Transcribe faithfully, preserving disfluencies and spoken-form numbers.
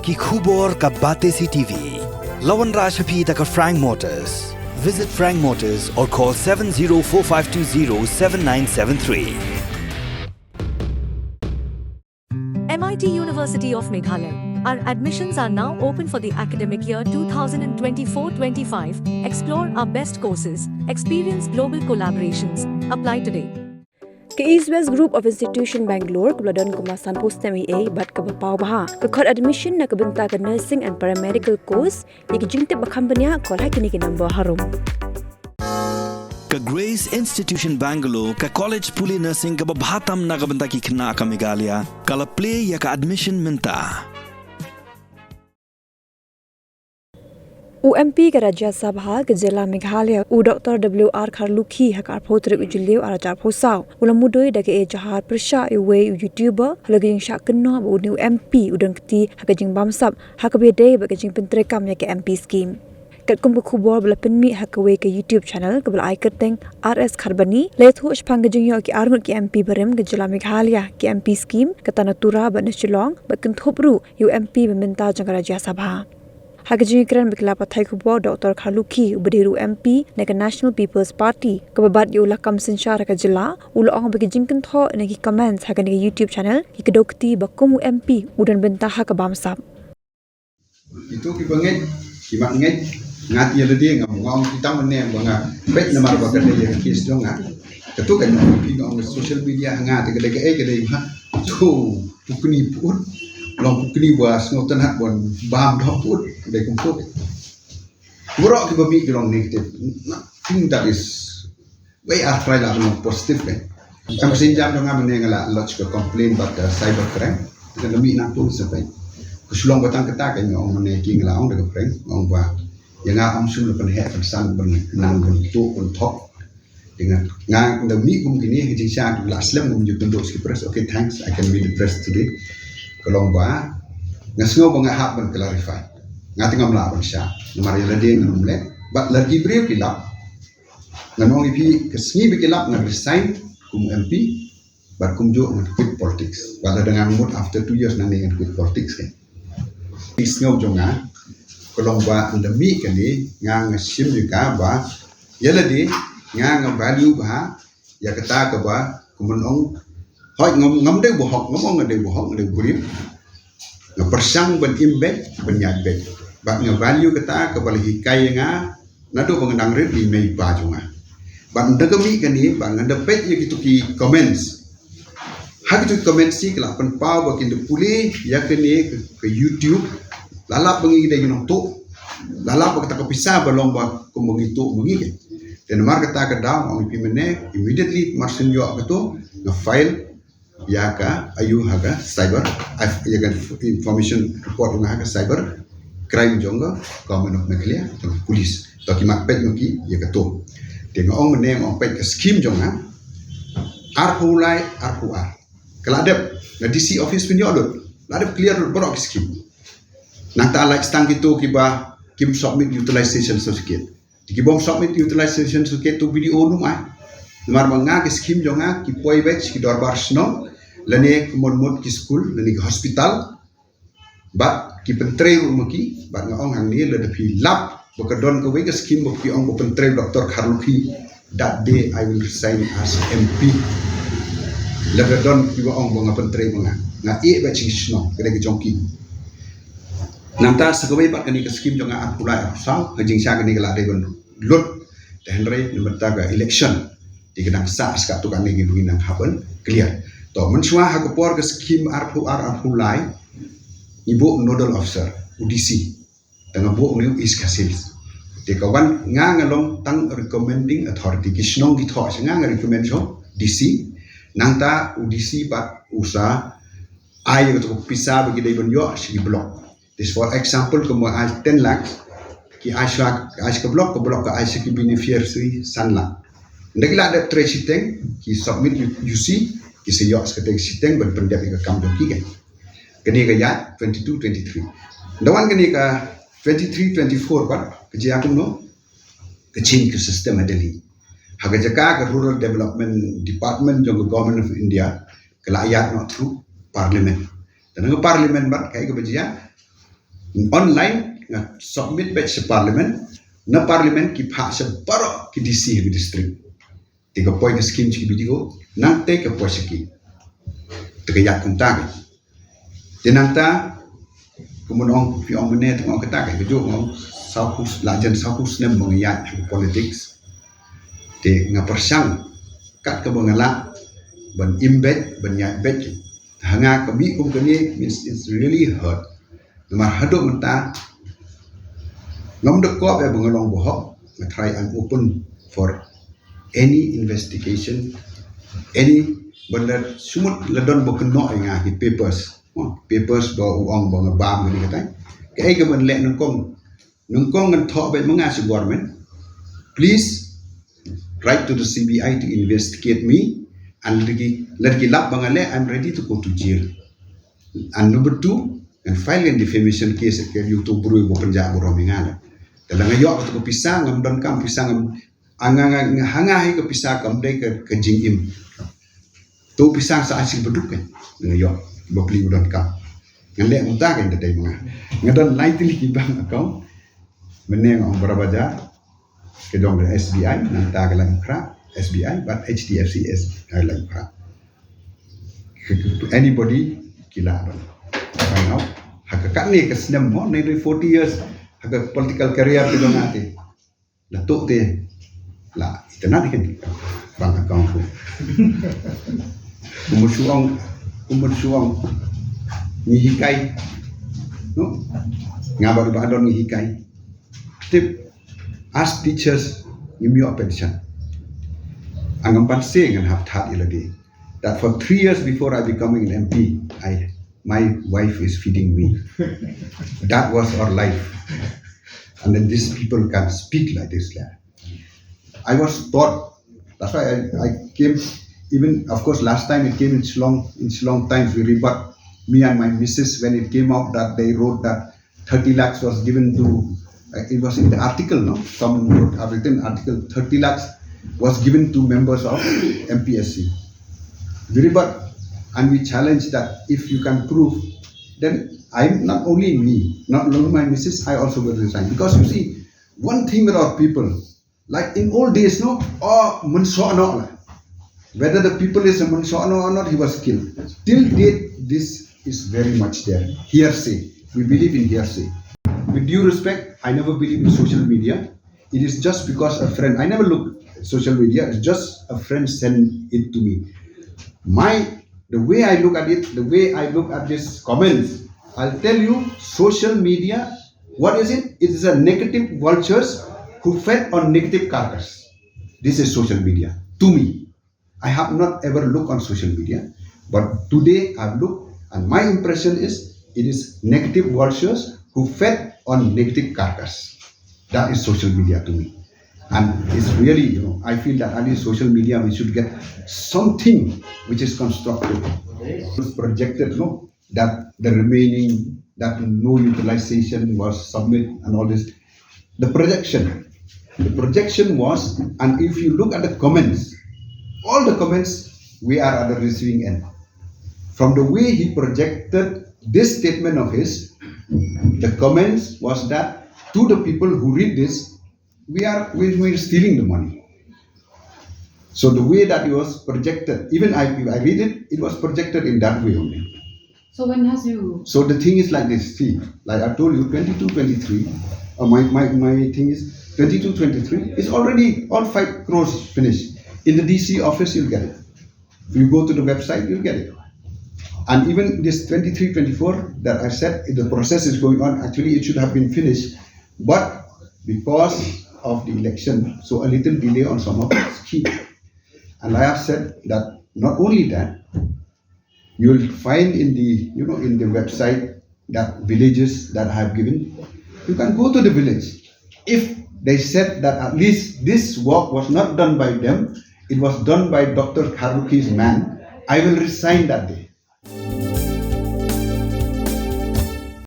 Ki khubor ka Batesi T V. La wanrah sha phi da ka Frank Motors. Visit Frank Motors or call seven zero four five two zero seven nine seven three. M I T University of Meghalaya. Our admissions are now open for the academic year two thousand twenty-four twenty-five. Explore our best courses, experience global collaborations. Apply today. Ka East West Group of Institution Bangalore kaba la don kumba sanphew snem eiei bad kaba paw bha ka khot admission na ka bynta ka nursing and paramedical course. Ïa ki jingtip ba kham bniah, call ha kine ki number harum. Ka Grace Institution Bangalore, ka college pule nursing kaba bha tam na ka bynta ki khynnah ka Meghalaya, ka la plie ïa ka admission mynta. U M P ka Rajya Sabha ka jylla Meghalaya, u Doctor W R Kharlukhi, ha ka arphew tarik u Jylliew arhajar arphew saw, u la mudui da ka ejahar pyrshah ïa uwei u YouTuber halor ka jingshah kynnoh ba une u M P u don kti ha ka jingbamsap ha kaba ïadei bad ka jingpyntreikam ïa ka M P scheme. Katkum ka khubor ba la pynmih ha kawei ka YouTube channel kaba la ai kyrteng R S Kharbani, la ïathuh shaphang ka jingïoh ki arngut ki M P barim ka jylla Meghalaya, ki M P scheme, kata na Tura bad na Shillong, bad kynthup ruh ïa u M P ba mynta jong ka Rajya Sabha. Ha ka jingïakren bad ki lad pathai khubor, Doctor Kharlukhi, uba dei ruh u M P na ka National People's Party, kaba bat ïa u lakam synshar ha ka jylla, u la ong ba ki jingkynthoh na ki comments ha kane ka YouTube channel ki kdew kti ba kum u M P u don bynta ha ka bamsap. Ito ki bangeit, ki mat ngeit, nga ti ïa lade ngam ong ki tang ne ba nga peit namar ba ka dei ïa ka case jong nga. Kato ka jong phi nga ong social media nga te ka dei ka ei ka dei ha. To pukni put, long pukni ba sngewtynnat ban bam doh put, dei kum put. Baroh kiba mih ki long negative. Nothing that is wei ar trai la long positive kan. Kam sin jam dong am ne nga la lodge ka complaint bad ka cyber crime. Ka la mih nangtu sa pen. Ka shu long ba tang kata ka nga ong ne ki nga la ong da ka prank, nga ong ba ïa nga ym shym la pynheh pynsan ban nang ban tu ban thok. Te nga, nga da mih kum kine ka jingshisha la slem kum ju pynduh sha ki press. Okay, thanks, I can meet the press today. Ka long ba nga sngew ba nga hap ban clarify. Nga te ngam lah ban shah namar ïa lade ngam leh. Bad lada ki briew ki lap, ngan ong ïa phi, ka sngi ba ki lap ngan resign kum M P. Bad kumjuh ngan quit politics. Bad lada ngan mut after two years nangne ngan quit politics kan. Ki sngew jong nga ka long ba ynda mih kane nga nga shim ïa ka ba ïa lade nga nga value bha ïa kata kaba kumba ong. Hooid ngam, ngam dei ba hok, ngam ong nga dei ba hok, nga dei ba briew. Nga pyrshang ban im beit, ban ïaid beit. Bad nga value kata kaba la hikai ïa nga naduh ba nga dang rit ïa i mei i pa jong nga. Bad ynda ka mih kane ba nga da peit ïa kito ki comments. Ha kito ki comments ki la pynpaw ba kin da pule ïa kane ka, ka YouTube. La lap ba ngi dei ngi nongtuh. La lap ba kata ka pisa ba long ba kum ba ngi tuh ba ngi. Te namar kata ka daw nga ong ïa phi mynne immediately mar shu ïoh kato nga file ïa ka, ïa u ha ka cyber, ïa ka information report ïa u ha ka cyber crime jong ka Government of Meghalaya, jong ka police. To ki mat peit ma ki ïa kato. Te nga ong mynne nga ong peit ka scheme jong nga arphew lai arphew ar. Ka la dep na D C office pynïoh lut. La dep clear lut baroh ki scheme. Nangta la tang kito kiba kim submit utilization certificate. Te ki bym submit utilization certificate to B D O num ai. Namar ba nga ki scheme jong nga ki poi beit ki dorbar shnong lane ki mon mut ki skul lane ki hospital. Bad ki pyntrei ruh ma ki bad nga ong hangne lada phi lap ba ka don kawei ka scheme ba ki ong ba pyntrei Doctor Kharlukhi. That day I will resign as M P. Lada don kiba ong ba nga pyntrei ma nga, nga ïeh beit sha ki shnong ka dei ka jong ki. Nangta sa kawei pat kane ka scheme jong nga arphew lai arphew saw, ka jingshah kane ka la dei ban lut. Te hynrei na bynta ka election te ka dang sah, sa katto katne ki bun nang hap ban clear. To mynshuwa ha ka por ka scheme arphew ar arphew lai ngi buh nodal officer, u D C. Te nga buh une u East Khasi Hills. Te ka wan nga nga long tang recommending authority, ki shnong ki thoh sha nga, nga recommend sha u D C. Nangta u D C pat u sa ai ïa kato ka pisa ba ki dei ban ïoh sha ki block. This for example, ka mut ai ten lakh, ki ai sha, ai sha ka block, ka block ka ai sha ki beneficiary san lakh. Ynda ki la dep trei shiteng, ki submit U C, ki sa ïoh sha katei ka shiteng ban pyndep ïa ka kam jong ki kan. Kane ka ïaid twenty-two twenty-three. Ynda wan kane ka twenty-three twenty-four pat ka jia kumno, ka change ka system ha Delhi. Ha ka jaka ka Rural Development Department jong ka Government of India ka la ïaid noh through Parliament. Te na ka Parliament pat kaei kaba jia, Online nga submit beit sha parliament, na parliament ki phah sha baroh ki D C ha ki district. Te ka poi ka skim sha ki B D O, nangta ka poi sha ki. Te ka ïaid kumta ka. Te nangta, kumno ong, phi ong mynne, te ong kata ka, ka jong ong, saw phew, la jan saw phew snem ba nga ïaid ha ka politics. Te nga pyrshang kat kaba nga lah ban im beit, ban ïaid beit. Ha nga ka mih kum kane means it's really hurt. Namar haduh mynta ngam da kob ïa ba nga long bahok, nga try, I'm open for any investigation, any, ban la sumut la don ba kynnoh ïa nga ki papers. Oh, papers ba u ong ba nga bam kane katai. Kaei kaban leh nyngkong. Nyngkong ngan thoh beit ma nga sha government. Please write to the C B I to investigate me. And lada ki, lada ki lap ba nga leh, I'm ready to go to jail. And number two, ngan file a defamation case ïa uto u briew ba pynjah burom ïa nga. Te lada nga ïoh kato ka pisa, ngam donkam pisa, ngam, ha nga, ha nga hi ka pisa kam dei ka, ka jingim. To pisa sa ai sing baduk kan. Nga ïoh, ba pli u donkam. Ngan leh mynta kan da dei ma nga. Nga don lai tylli ki bank account. Mynne nga ong Barabajar, ka jong ka S B I, nangta ka Laitumkhrah, S B I, bad H D F C, S B I Laitumkhrah. Anybody ki lah ban find out. Ha ka katne ka snem mo, nearly forty years ha ka political career ka jong nga te. La tuh te, la itynnad ïa kane ka bank account ko. Kumba shu ong, kumba shu ong, ngi hikai, no? Nga bad i Bah Don ngi hikai. Tip, as teachers ngim ïoh pension. Ngam pat sngewthuh, ngan hap thad ïa lade that for three years before I becoming an M P, I, my wife is feeding me. That was our life. And then these people can speak like this, lah. I was taught. That's why I, I came, even, of course, last time it came in Shillong, in Shillong Times, we rebut, me and my missus, when it came out that they wrote that thirty lakhs was given to, uh, it was in the article, no? Some wrote, have written article, thirty lakhs was given to members of M P S C. We rebut, and we challenge that if you can prove, then I'm not only me, not only my missus, I also will resign. Because you see, one thing with our people, like in old days, no, oh, mynshuwa noh lah. Whether the people is a mynshuwa noh or not, he was killed. Till date, this is very much there. Hearsay. We believe in hearsay. With due respect, I never believe in social media. It is just because a friend, I never look at social media, it's just a friend sent it to me. My, the way I look at it, the way I look at these comments, I'll tell you, social media, what is it? It is a negative vultures who fed on negative carcass. This is social media to me. I have not ever looked on social media, but today I've looked, and my impression is it is negative vultures who fed on negative carcass. That is social media to me. And it's really, you know, I feel that at least social media, we should get something which is constructive. It's projected, no, that the remaining, that no utilization was submit and all this. The projection, the projection was, and if you look at the comments, all the comments, we are at the receiving end. From the way he projected this statement of his, the comments was that to the people who read this, we are, we, we're stealing the money. So the way that it was projected, even I, I read it, it was projected in that way only. So when has you So the thing is like this, see, like I told you, twenty-two, twenty-three, uh, my, my, my thing is twenty-two, twenty-three, it's already all five crores finished. In the D C office, you'll get it. If you go to the website, you'll get it. And even this twenty-three, twenty-four that I said, the process is going on. Actually, it should have been finished. But because of the election, so a little delay on some of the scheme. And I have said that not only that, you will find in the, you know, in the website that villages that I have given, you can go to the village. If they said that at least this work was not done by them, it was done by Doctor Kharlukhi's man, I will resign that day.